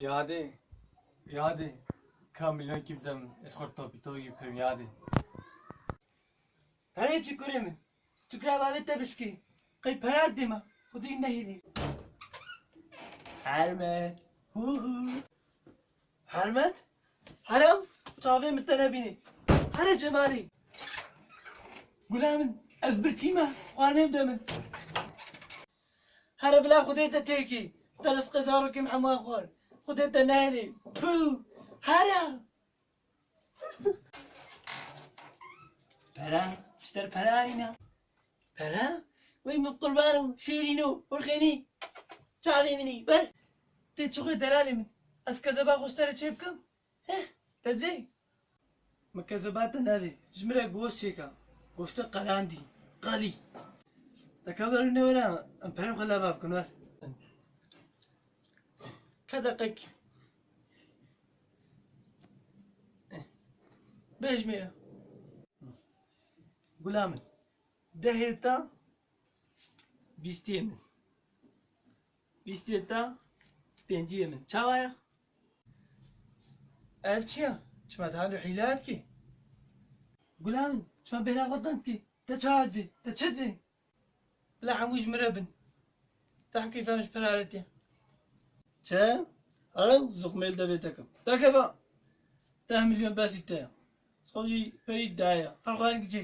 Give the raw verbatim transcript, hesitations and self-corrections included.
Yadê, yadê, ka milyonkî bide min, ez xwe topî topî bikirim yadê. Perê çi kurê min? Stûkra bavê te bişkê. Qey pera dê me. Xwedî nehêlî. Hermet. Hu hu. Hermet? Here, çavê min te nebînî. Here Cemalî. Gula min, ez birçî me, xwarinê bide min. Here bila Xwedê te têrkî. Te rizqê zarokê min hemû xwar. Xwedê te nehêlî. Puh! Here! Pere, ji te re pere anîne. Pere? Wey min qurban û şêrîn û hurxênî. Çavê min î, ber. Tê çixê delalê min. Ez kezeba xwe ji te re çê bikim? Heh, te divê? Min kezeba te nevê. Ji min re goşt çêke. Goştê qelandî. Qalî. Te ka wer û newere, em perê xwe leva bikin, wer. Ke deqek. Bêjmêre. Gula min. Dehê te bîstê min. Bîstê te pênciyê min. Çawa ye? Ev çi ye? Çima te hal û hîla dikî? Gula min, çima bêhna xwe din dikî? Te çawa divê? Te çi divê? Bila hemû ji min re bin. Te hikî fem ji pira re tê. Çi? Herin ziqmê li devê te kim. Te keva? Deh milyon besî te ye. Xwe jî perî daye. Her xwarin kiçê ke.